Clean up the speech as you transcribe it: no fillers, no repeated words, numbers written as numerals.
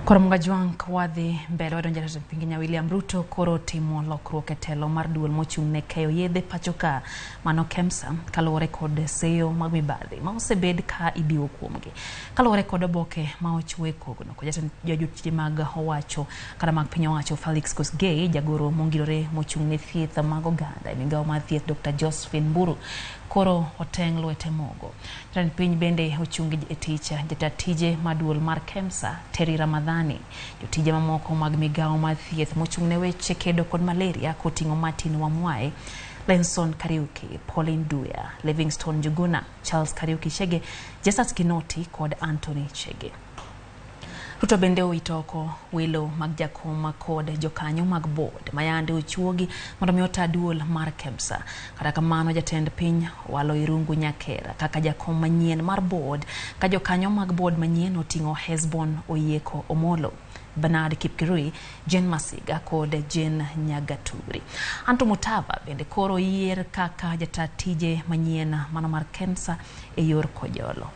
Koro Mgajwang' wadhi mbele wadonjo e jatend piny Kenya William Ruto koro timo lokruok e telo mar duol mochung' ne keyo yedhe pacho ka mano KEMSA kaluwore kod seyo mag mibadhi ma osebed ka ibiwo kuomgi. Kaluwore kod oboke ma ochiw e kogno kod jatend jotije mag owacho kata mag piny owacho Felix Kosgei, jagoro mongirore mochung' ne thieth mag oganda e migawo mar thieth Dr. Josephine Mburu koro oteng' lwete mogo. Jatend piny bende ochung e tich jata tije mar duol mar KEMSA, Terry Ramadhani. Jotije mamoko mag migawo mar thieth mochung' ne weche kedo kod malaria koting'o Martin Wamwae, Lenson Kariuki, Pauline Duya, Livingstone Njuguna, Charles Kariuki Chege, Jesus Kinoti kod Anthony Chege. Ruto bende owito oko welo mag jakom kod jokanyo mag board mayande ochuogi mondo mi ota duol mar KEMSA. Kata kamano jatend piny owalo Irungu Nyakera kaka jakom manyien mar board ka jokanyo mag board manyien oting'o Hesbon Oyieko Omolo, Bernard Kipkirui, Jane Masiga kod Jane Nyagaturi. Anto Mutava bende koro oyier kaka jata tije manyien mano mar KEMSA e yor kojolo.